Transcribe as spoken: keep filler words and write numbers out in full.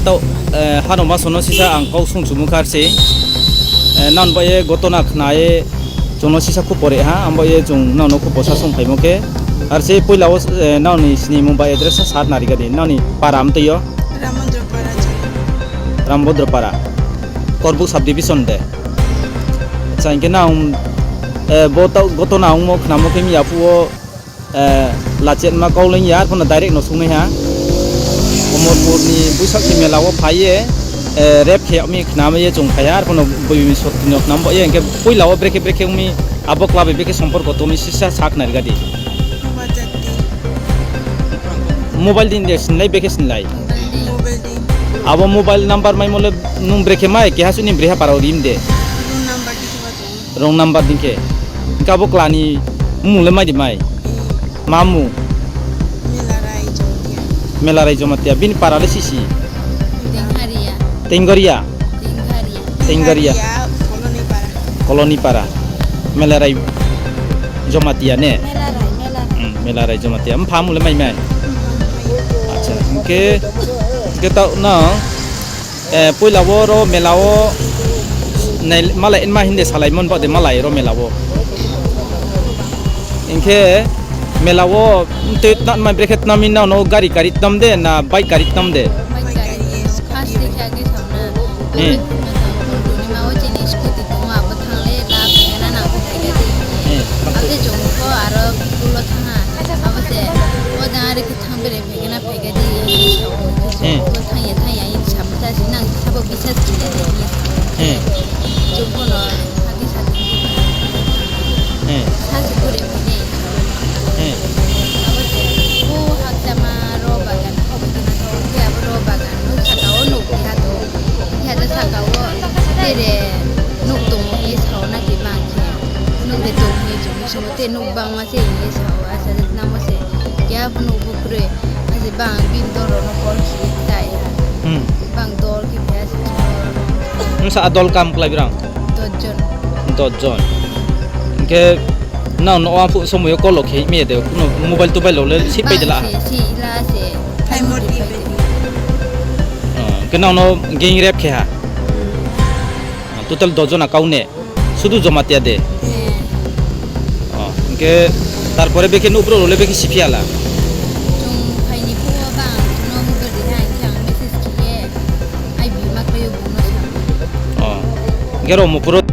Tau, eh, hano masono sisa ang kau sung chumu kha se. Eh, nan ba ye gotona khna ye chwngno sisa khu pore ha, ang ba ye chwng nano khu posa sung phaimo khe. Ar se puila o, eh, nani sini mung ba address sa sat nari gadi, nani para amtwi yo? Ramodro para. Ramodro para. Korbuk subdivision de. Acha, hinkhe nang, eh, bo tau gotona wngmo khnamo khe miya phuo, eh, lachetma kau lengya, arphano direct no sungnai ha. Omorpurni buisakni mela o phaiye, eh, rep khe mi khnama ye chwng phaiya, arphano buini sotino khnama ye, hinkhe puila o brekhe brekhe wngmi abo klabai brekhe somporko tongmi sisa sak nari gadi. Mobile din de sinlai brekhe sinlai. Mobile din. Abo mobile number mai mole nung brekhe mai, keha suni breha parao rim de. Wrong number di kiba tong. Wrong number din khe. Kabo klani mung le mai di mai. Eh. Mamu. Melarai Jamatia. Melarai Jamatia. Bini para le sisi. Dengharia. Tenggoria. Dengharia. Tenggoria. Dengharia, Koloni para. Koloni para. Melarai Jamatia ne? Melarai, Melarai. Hmm, Melarai Jamatia. Mpha mung le mai mai. Acha, hinkhe, hinkhe tau no, eh, puila o ro mela o nai, malai ma hinde salai mon ba de malai ro mela o. Hinkhe mela o tei tna mai brekhe tnami na no gari gari tnam de na bike gari tnam de? Bike gari. First day khe age sauna. Hmm. Ore phunukna tong, phunukni ma o chini scooty tongo, abo thangle la phegana nang khe phega di. Hmm. Abo de chwng kho aro school o thangha. Abo se o jang are khe thang bere phegana phega di. Hmm. Thangya thangya in samsa si nang sabo bisas kile de. Hmm. Chwng kho no sati sati. Hmm. Sasi kore phene. Hmm. Abo se o hakchama ro bagan. Khe abo ro bagan, nuk saka o nuk keha tongo. Khe abo saka o tere nuk tongo hinwi sao na khe bang khe. Nuk de tongo hinwi chwng swngo, tei nuk bangma se hinwi sao, acha namo se. Khe abo nuk bo kwrwi, acha bang bini dol rokno call khe chaya. Hmm. Bang dol khe phai se. Nwng sa a dol kam kwlai birang? Dos jon. Dos jon. Hinkhe Nang no ang phu somoyo call khe me de, kuno mobile tobail le sip pai de la. Bang se, si la se. Thai modi pai de. Oh, ke nang no gang rape khe ha. Total dos jona kau ne. Sudu Jamatia de. Eh. Oh, ke tarpore beke no upro le beke siphiya la. Chwng phaini phuo bang no mobile de ha, ang message khe ai bi ma khe bung no sa. Oh. Gero mo puro